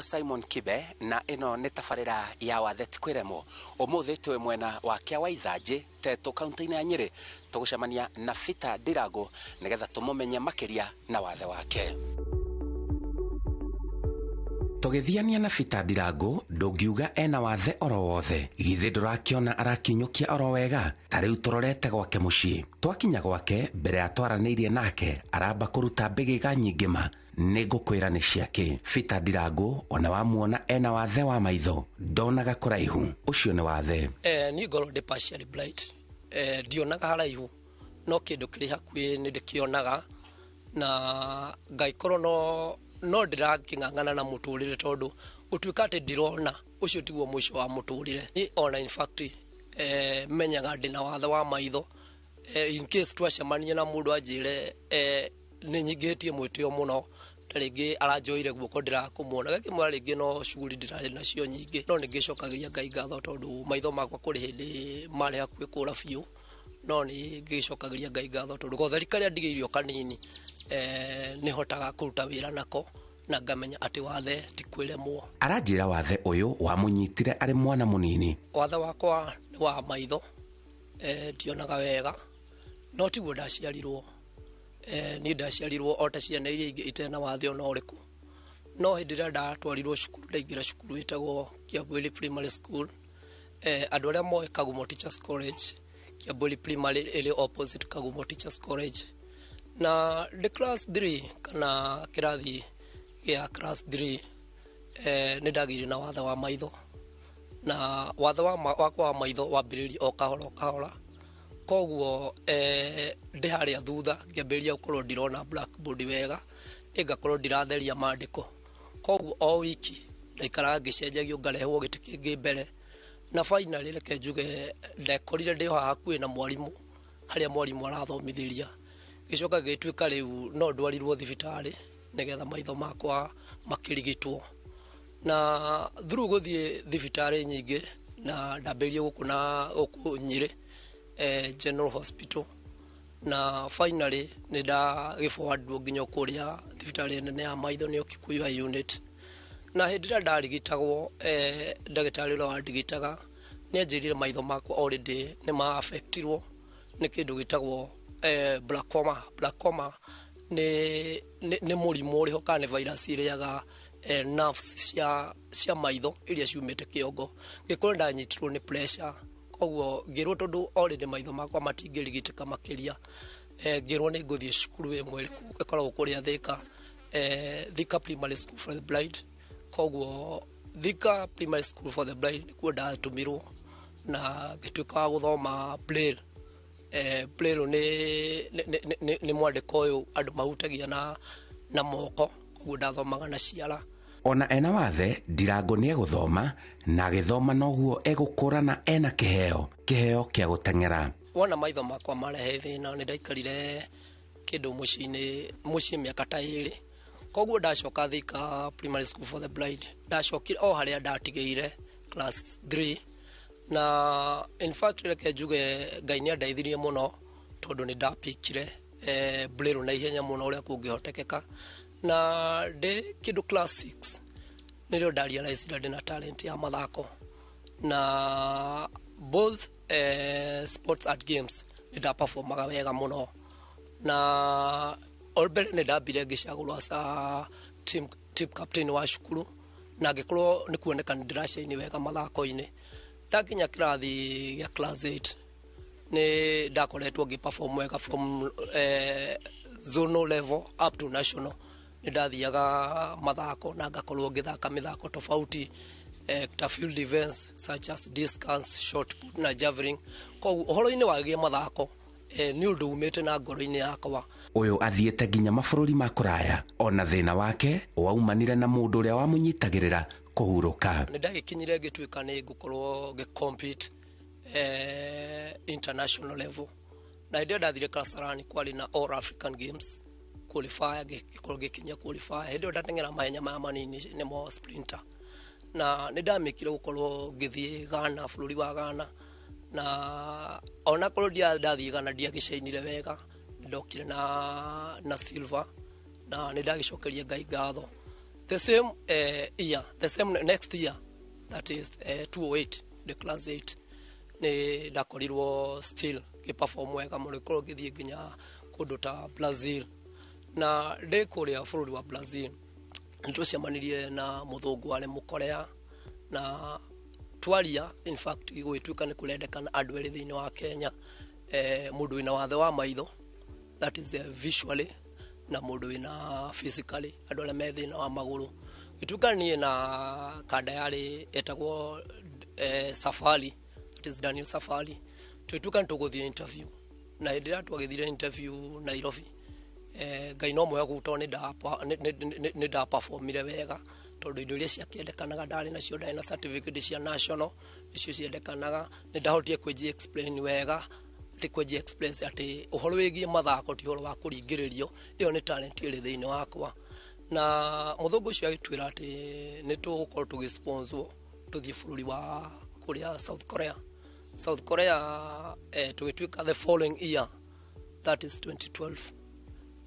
Simon Kibe na ĩno nĩ tabarĩra ya wathe ti kwĩremwo. Ũmũthĩ twĩ mwena wa Kĩa wa Ithanjĩ, Tetũ, kaunti-inĩ ya Nyĩrĩ, tũgũcemania na Peter Ndirango nĩgetha tũmũmenye makĩria na wathe wake. Tũgĩthiania na Peter Ndirango, ndũngiuga ena wathe oro wothe. Githĩ ndũrakĩona arakinyũkia oro wega? Ta rĩu tũrorete gwake mũciĩ. Twakinya gwake, mbere ya twaranĩirie nake, aramba kũruta mbĩgĩga nyingĩ ma nĩ ngũkwĩra nĩ ciake. Peter Ndirango, ona wamuona ena wathe wa maitho, ndonaga kũraihu. Ũcio nĩ wathe. Niĩ ngorwo ndĩ partially blind, ndionaga haraihu, no kĩndũ kĩrĩ hakuhĩ nĩ ndĩkĩonaga, na ngaikorwo no ndĩrakĩng'ang'ana na mũtũrĩre, tondũ gũtuĩka atĩ ndirona, ũcio tiguo mũico wa mũtũrĩre. Niĩ ona in fact menyaga ndĩna wathe wa maitho. In case twacemania na mũndũ anjĩre nĩ nyingĩhĩtie mwĩtĩo mũno, ta rĩngĩ aranjoire guoko ndirakũmuona, gakĩmwĩra rĩngĩ no cuguri ndĩrarĩ nacio nyingĩ. No nĩ ngĩcokagĩria Ngai ngatho, tondũ maitho makwa kũrĩ hĩndĩ marĩ hakuhĩ kũra biũ, no nĩ ngĩcokagĩria Ngai ngatho tondũ gotheri karĩa ndigĩirio kanini, nĩ hotaga kũruta wĩra nako na ngamenya atĩ wathe ti kwĩremwo. Aranjĩra wathe ũyũ wamũnyitire arĩ mwana mũnini. Wathe wakwa nĩ wa maitho, ndionaga wega, no tiguo ndaciarirwo. Niĩ ndaciarirwo o ta ciana iria ingĩ itarĩ na wathe ona ũrĩkũ, no hĩndĩ ĩrĩa ndatwarirwo cukuru, ndaingĩra cukuru ĩtagwo Kiambwili Primary School. Andũ arĩa moĩ Kagumo Teachers College, Kiambwili Primary ĩrĩ opposite Kagumo Teachers College. Na ndĩ class 3 kana kĩrathi gĩa class 3, nĩ ndagĩire na wathe wa maitho, na wathe wakwa wa maitho wambĩrĩria o kahora o kahora. Koguo ndĩ harĩa thutha ngĩambĩrĩria gũkorwo ndirona blackboard wega, ĩgakorwo ndiratheria mandĩko. Koguo o wiki ndaikaraga ngĩcenjagio, ngarehwo gĩtĩ kĩngĩ mbere, na finally reke njuge ndekorire ndĩ o haha hakuhĩ na mwarimũ, harĩa mwarimũ arathomithĩria. Gĩcoka gĩgĩtuĩka rĩu no ndwarirwo thibitarĩ nĩgetha maitho makwa makĩrigitwo. Na through gũthiĩ thibitarĩ nyingĩ, na ndambĩrĩrie gũkũ na gũkũ Nyĩrĩ, General Hospital, na finally nĩ ndagĩforwardwo nginya kũrĩa thibitarĩ nene ya maitho, nĩyo Kikuyu Eye Unit. Na hĩndĩ ĩrĩa ndarigitagwo, ndagĩtarĩ ũrĩa wandigitaga nĩ anjĩrire maitho makwa already nĩ ma affectirwo nĩ kĩndũ gĩtagwo glaucoma. Glaucoma nĩ mũrimũ ũrĩho kana nĩ virus ĩrĩaga nerves cia maitho iria ciumĩte kĩongo. Gĩkorwo ndanyitirwo nĩ pressure, koguo ngĩrwo tondũ already maitho makwa matingĩrigitĩka makĩria, ngĩrwo nĩ ngũthiĩ cukuru ĩmwe ĩkoragwo kũrĩa Thika, Thika Primary School for the Blind. Koguo Thika Primary School for the Blind nĩkuo ndatũmirwo na ngĩtuĩka wa gũthoma braille. Braille nĩ mwandĩko ũyũ andũ mahutagia na moko, koguo ndathomaga na ciara. Ona ena wathe, Ndirango nĩ egũthoma, na agĩthoma noguo egũkũrana ena kĩheo, kĩheo kĩa gũteng'era. Wona maitho makwa marehe thĩna, nĩ ndaikarire kĩndũ mũciĩ-inĩ mũciĩ mĩaka ta 2. Koguo ndacoka Thika Primary School for the Blind, ndacokire o harĩa ndatigĩire class 3. Na in fact reke njuge Ngai nĩ andeithirie mũno, tondũ nĩ ndapikire braille na ihenya mũno ũrĩa kũngĩhotekeka. Na ndĩ kĩndũ class 6 nĩrĩo ndarealize ndĩna talent ya mathako, na both sports and games nĩ ndaperformaga wega mũno. Na o mbere nĩ ndambire ngĩcagũrwo as a team captain wa cukuru, na ngĩkorwo nĩ kuoneka nĩ ndĩracaini wega mathako-inĩ. Ndakinya kĩrathi gĩa class 8, nĩ ndakoretwo ngĩ perform wega from zonal level up to national. Nĩ ndathiaga mathako na ngakorwo ngĩthaka mĩthako tofauti, ta field events such as discus, shot put na javelin. Koguo ũhoro-inĩ wagiĩ mathako, nĩ ũndũ umĩte na ngoro-inĩ yakwa. Ũyũ athiĩte nginya mabũrũri ma kũraya, ona thĩna wake waumanire na mũndũ ũrĩa wamũnyitagĩrĩra kũhurũka. Nĩ ndagĩkinyire ngĩtuĩka nĩ ngũkorwo ngĩ compete international level, na hĩndĩ ĩyo ndathire Kasarani kwarĩ na All African Games qualifier, ngĩkorwo ngĩkinyia qualifier. Hĩndĩ ĩyo ndateng'era mahenya maya manini, nĩmo sprinter, na nĩ ndamĩkire gũkorwo ngĩthiĩ Ghana, bũrũri wa Ghana. Na onakorwo ndathiĩ Ghana ndiagĩcainire wega, ndokire na silver, na nĩ ndagĩcokeria Ngai ngatho. The same year, the same next year, that is 2008, the class 8, nĩ ndakorirwo still ngĩperform wega mũno, gĩkorwo ngĩthiĩ nginya kũndũ ta Brazil. Na ndĩ kũrĩa bũrũri wa Brazil nĩ twacemanirie na mũthũngũ warĩ Mũkorea, na twaria, in fact gũgĩtuĩka nĩ kũrendekana andũ erĩ thĩinĩ wa Kenya, mũndũ wĩna wathe wa maitho, that is visually, na mũndũ wĩna physically, andũ arĩa me thĩna wa magũrũ. Gĩtuĩka niĩ na kanda yarĩ etagwo Safari, that is Daniel Safari, twĩtuĩka nĩ tũgũthiĩ interview. Na hĩndĩ ĩrĩa twagĩthire interview Nairobi, Ngai no mwega tondũ nĩ ndaperformire wega, tondũ indo iria ciakĩendekanaga ndarĩ nacio, ndarĩ na certificate cia national icio ciendekanaga, nĩ ndahotire kwĩji explain wega, atĩ kwĩji express atĩ ũhoro wĩgiĩ mathako ti ũhoro wa kũringĩrĩrio, ĩyo nĩ talent ĩrĩ thĩinĩ wakwa. Na mũthũngũ ũcio agĩtwĩra atĩ nĩ tũgũkorwo tũgĩsponsor tũthiĩ bũrũri wa kũrĩa South Korea. South Korea, tũgĩtuĩka the following year, that is 2012,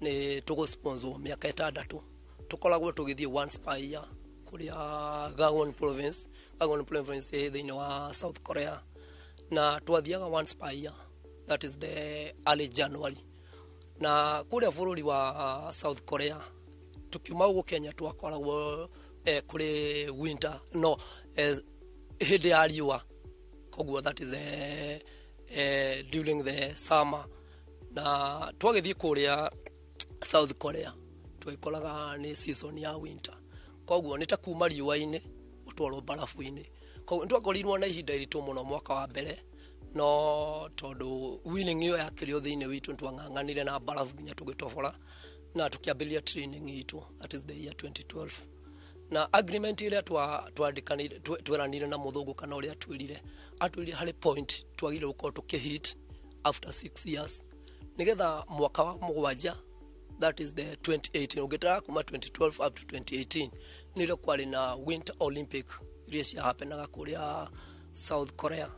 nĩ tũgũsponsor mĩaka 6, tũkoragwo tũgĩthiĩ once per year kũrĩa Gangwon Province. Gangwon Province ĩ thĩinĩ wa South Korea, na twathiaga once per year, that is the early January. Na kũrĩa bũrũri wa South Korea, tukiuma gũkũ Kenya twakoragwo kũrĩ winter, no hĩndĩ ya riũa, koguo that is during the summer. Na twagĩthiĩ kũrĩa South Korea twagĩkoraga nĩ season ya winter, koguo nĩ ta kuma riũa-inĩ gũtwarwo barafu-inĩ. Koguo nĩ twakorirwo na ihinda iritũ mũno mwaka wa mbere, no tondũ winning ĩyo yakĩrĩ o thĩinĩ witũ, nĩ twang'ang'anire na barafu nginya tũgĩtobora na tũkĩambĩrĩria training itũ, that is the year 2012. Na agreement ĩrĩa twandĩkanire, tweranire na mũthũngũ, kana ũrĩa atwĩrire, atwĩrire harĩ point twagĩrĩirwo gũkorwo tũkĩhit after 6 years, nĩgetha mwaka wa 7, that is the 2018, ũngĩtara kuma 2012 up to 2018, nĩrĩo kwarĩ na Winter Olympic iria ciahapenaga kũrĩa South Korea.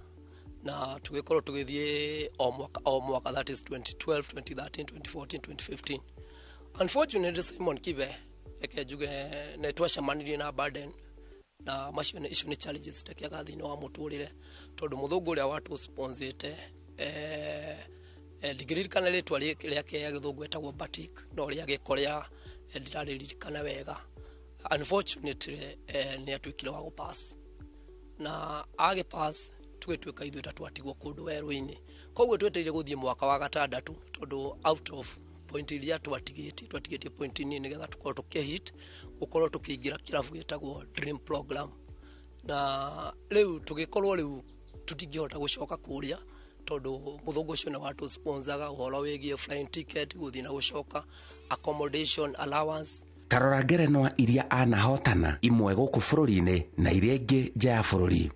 Na tũgĩkorwo tũgĩthiĩ o mwaka o mwaka, that is 2012, 2013, 2014, 2015. Unfortunately, Simon Kibe, reke njuge nĩ twacemanirie na burden, na macio nĩ icio nĩ challenges itakĩaga thĩinĩ wa mũtũrĩre, tondũ mũthũngũ ũrĩa watũsponsĩte, ndingĩririkana rĩtwa rĩake ya gĩthũngũ, etagwo Batik, no rĩa gĩkorea ndirarĩririkana wega. Unfortunately, nĩ atuĩkire wa gũpass, na agĩpass tũgĩtuĩka ithuĩ ta twatigwo kũndũ werũ-inĩ. Koguo twetereire gũthiĩ mwaka wa 6, tondũ out of point iria twatigĩtie point nini nĩgetha tũkorwo tũkĩhit gũkorwo tũkĩingĩra kĩrabu gĩtagwo Dream Program. Na rĩu tũgĩkorwo rĩu tũtingĩhota gũcoka kũrĩa, tondũ mũthũngũ ũcio nĩ watũsponsaga ũhoro wĩgiĩ flying ticket gũthiĩ na gũcoka, accommodation allowance. Tarora ngerenwa iria anahotana, imwe gũkũ bũrũri-inĩ na iria ingĩ nja ya bũrũri.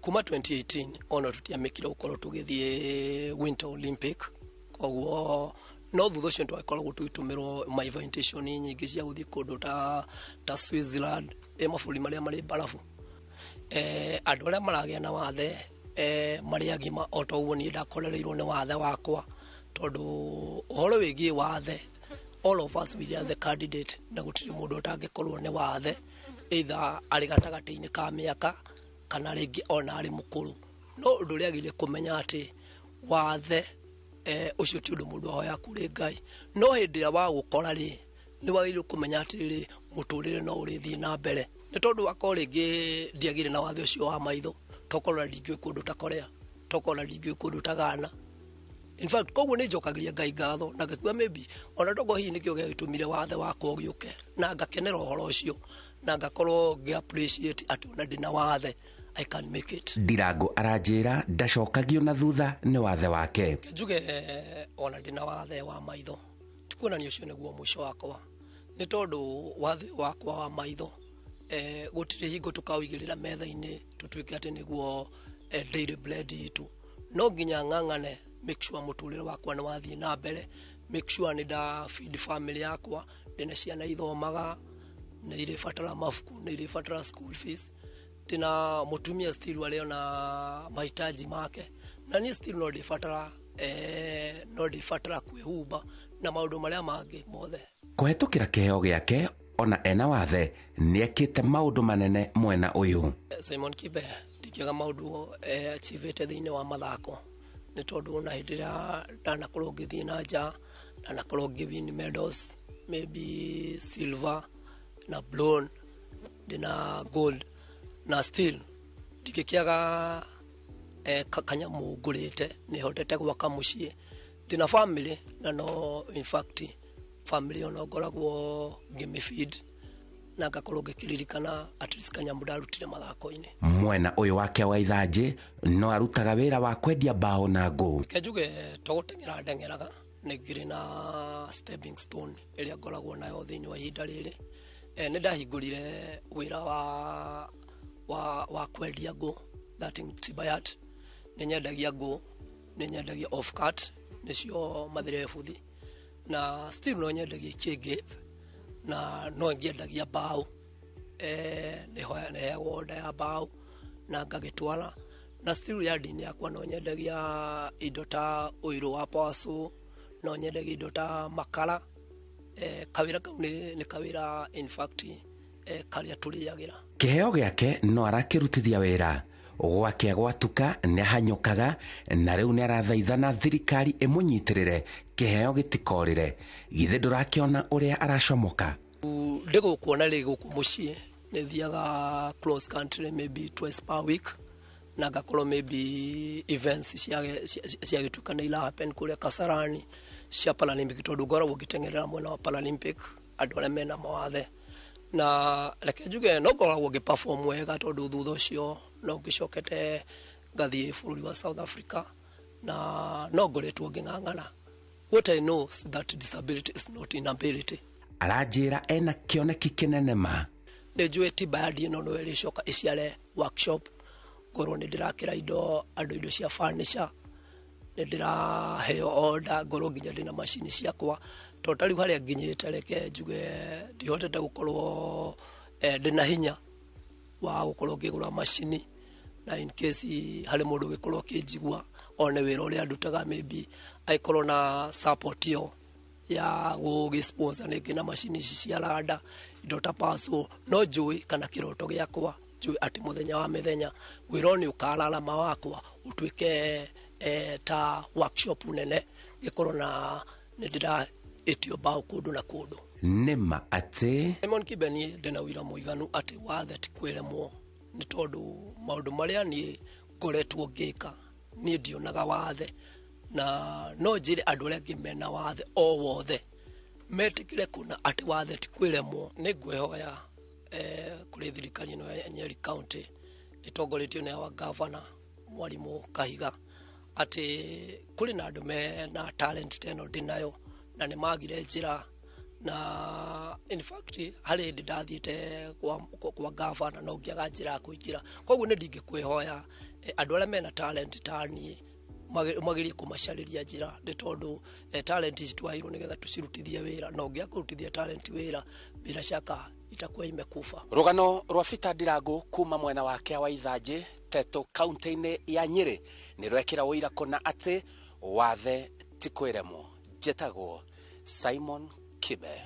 Kuma 2018 ona tũtiamĩkire gũkorwo tũgĩthiĩ Winter Olympic, koguo no thutha ũcio twagĩkoragwo tũgĩtũmĩrwo ma invitation nyingĩ cia gũthiĩ kũndũ ta Switzerland, mabũrũri marĩa marĩ barabu. Andũ arĩa maragĩa na wathe marĩ agima o ta ũguo niĩ ndakorereirwo nĩ wathe wakwa, tondũ ũhoro wĩgiĩ wathe, all of us, we are the candidate, na gũtirĩ mũndũ ũtangĩkorwo nĩ wathe, either arĩ gatagatĩ-inĩ ka mĩaka kana rĩngĩ ona arĩ mũkũrũ. No ũndũ ũrĩa agĩrĩire kũmenya atĩ wathe ũcio ti ũndũ mũndũ ahoya kũrĩ Ngai, no hĩndĩ ĩrĩa wagũkora rĩ, nĩ wagĩrĩirwo kũmenya atĩrĩrĩ, mũtũrĩre no ũrĩthiĩ na mbere, nĩ tondũ akorwo rĩngĩ ndiagĩire na wathe ũcio wa maitho, tokorwo ndingĩũĩ kũndũ ta Korea, tokorwo ndingĩũĩ kũndũ ta Ghana, in fact. Koguo nĩ njokagĩria Ngai ngatho na ngakiuga maybe ona tokorwo hihi nĩkĩo gĩagĩtũmire wathe wakwa ũgĩũke, na ngakenera ũhoro ũcio na ngakorwo ngĩ appreciate atĩ ona ndĩna wathe I can make it. Ndirango aranjĩra ndacokagio na thutha nĩ wathe wake. Njuge ona ndĩna wathe wa maitho, ti kuonania ũcio nĩguo mũico wakwa, nĩ tondũ wathe wakwa wa maitho gũtirĩ hingo tũkawĩigĩrĩra metha-inĩ tũtuĩke atĩ nĩguo daily bread itũ. No nginya ng'ang'ane, make sure mũtũrĩre wakwa nĩ wathiĩ na mbere, make sure nĩ nda feed family yakwa, ndĩna ciana ithomaga, nĩ irĩbatara mabuku, nĩ irĩbatara school fees, ndĩna mũtumia still arĩ ona mahitaji make, na niĩ still no ndĩbatara kwĩhumba na maũndũ marĩa mangĩ mothe. Kũhetũkĩra kĩheo gĩake Ona ena wathe nĩekĩte maũndũ manene mwena ũyũ. Simon Kibe ndingĩaga maũndũ achievĩte thĩinĩ wa mathako, nĩ tondũ na hĩndĩ ĩrĩa ndanakorwo ngĩthiĩ na nja, ndanakorwo ngĩ win medals, maybe silver na bronze ndĩna gold, na still ndingĩkĩaga kanyamũ ngũrĩte. Nĩ hotete gwaka mũciĩ, ndĩna family, na no in fact family ĩyo no ngoragwo ngĩmĩfeed na ngakorwo ngĩkĩririkana at least kanyamũ ndarutire mathako-inĩ. Mwena ũyũ wake wa ithanjĩ no arutaga wĩra wa kwendia mbaũ na ngũ. Reke njuge to gũteng'era ndeng'eraga, nĩ ngĩrĩ na stepping stone ĩrĩa ngoragwo nayo thĩinĩ wa ihinda rĩrĩ. Nĩ ndahingũrire wĩra wa kwendia ngũ, that in Tibayat. Nĩ nyendagia ngũ, nĩ nyendagia off cut, nĩcio mathirebuthi, na still no nyendagia kĩngĩ, na no ngĩendagia mbaũ. Nĩ heagwo order ya mbaũ na ngagĩtwara, na still yard-inĩ yakwa no nyendagia indo ta ũirũ wa power, no nyendagia indo ta makara. Kawĩra kau nĩ kawĩra in fact karĩa tũrĩagĩra. Kĩheo gĩake no arakĩrutithia wĩra gwake, gwatuka nĩ ahanyũkaga, na rĩu nĩ arathaithana thirikari ĩmũnyitĩrĩre kĩheo gĩtikorĩre. Githĩ ndũrakĩona ũrĩa aracomoka? Ndĩgũkuona rĩ gũkũ mũciĩ nĩ thiaga cross country maybe twice per week, na ngakorwo maybe events cia gĩtuĩka nĩ ira happen kũrĩa Kasarani cia Paralympic, tondũ ngoragwo ngĩteng'erera mwena wa Paralympic, andũ arĩa mena mawathe. Na reke njuge no ngoragwo ngĩ perform wega, tondũ thutha ũcio no ngĩcokete ngathiĩ bũrũri wa South Africa, na no ngoretwo ngĩng'ang'ana. What I know is that disability is not inability. Aranjĩra ena kĩoneki kĩnene ma. Nĩ njũĩ Tibayadi ĩno no ĩrĩcoka ĩciare workshop, ngorwo nĩ ndĩrakĩra indo andũ, indo cia furniture, nĩ ndĩraheo order, ngorwo nginya ndĩna macini ciakwa, tondũ ta rĩu harĩa nginyĩte, reke njuge ndihotete gũkorwo ndĩna hinya wa gũkorwo ngĩgũra macini. Na in case harĩ mũndũ ũgĩkorwo akĩnjigua one wĩra ũrĩa ndutaga, maybe agĩkorwo na support ĩyo ya gũgĩ sponsor rĩngĩ na macini ici cia randa, indo ta paso. No njũĩ kana kĩroto gĩakwa, njũĩ atĩ mũthenya wa mĩthenya wĩra ũyũ nĩ ũkararama wakwa ũtuĩke ta workshop nene, gĩkorwo na nĩ ndĩraĩtio mbaũ kũndũ na kũndũ. Nĩma atĩ Simon Kibe, niĩ ndĩna ũira mũiganu atĩ wathe ti kwĩremwo, nĩ tondũ maũndũ marĩa niĩ ngoretwo ngĩka, niĩ ndionaga wathe. Na no njĩre andũ arĩa angĩ mena wathe o wothe metĩkĩre kũna atĩ wathe ti kwĩremwo. Nĩ ngwĩhoya kũrĩ thirikari ĩno ya Nyeri County ĩtongoretio nĩ our governor Mwarimũ Kahiga, atĩ kũrĩ na andũ mena talent ta ĩno ndĩnayo na nĩ magire njĩra. Na in fact harĩ hĩndĩ ndathiĩte kwa gavana no ngĩaga njĩra ya kũingĩra. Koguo nĩ ndingĩkwĩhoya andũ arĩa mena talent ta niĩ magerie kũmacarĩria njĩra, nĩ tondũ talent ici twaheirwo nĩgetha tũcirutithie wĩra, na ũngĩaga kũrutithia talent wĩra, bila shaka itakuwa imekufa. Rũgano rwa Peter Ndirangu kuma mwena wake wa Ithanjĩ Tetu kaunti-inĩ ya Nyĩrĩ nĩ rwekĩra ũira kũna atĩ wathe ti kwĩremwo. Njĩtagwo Simon Kibe.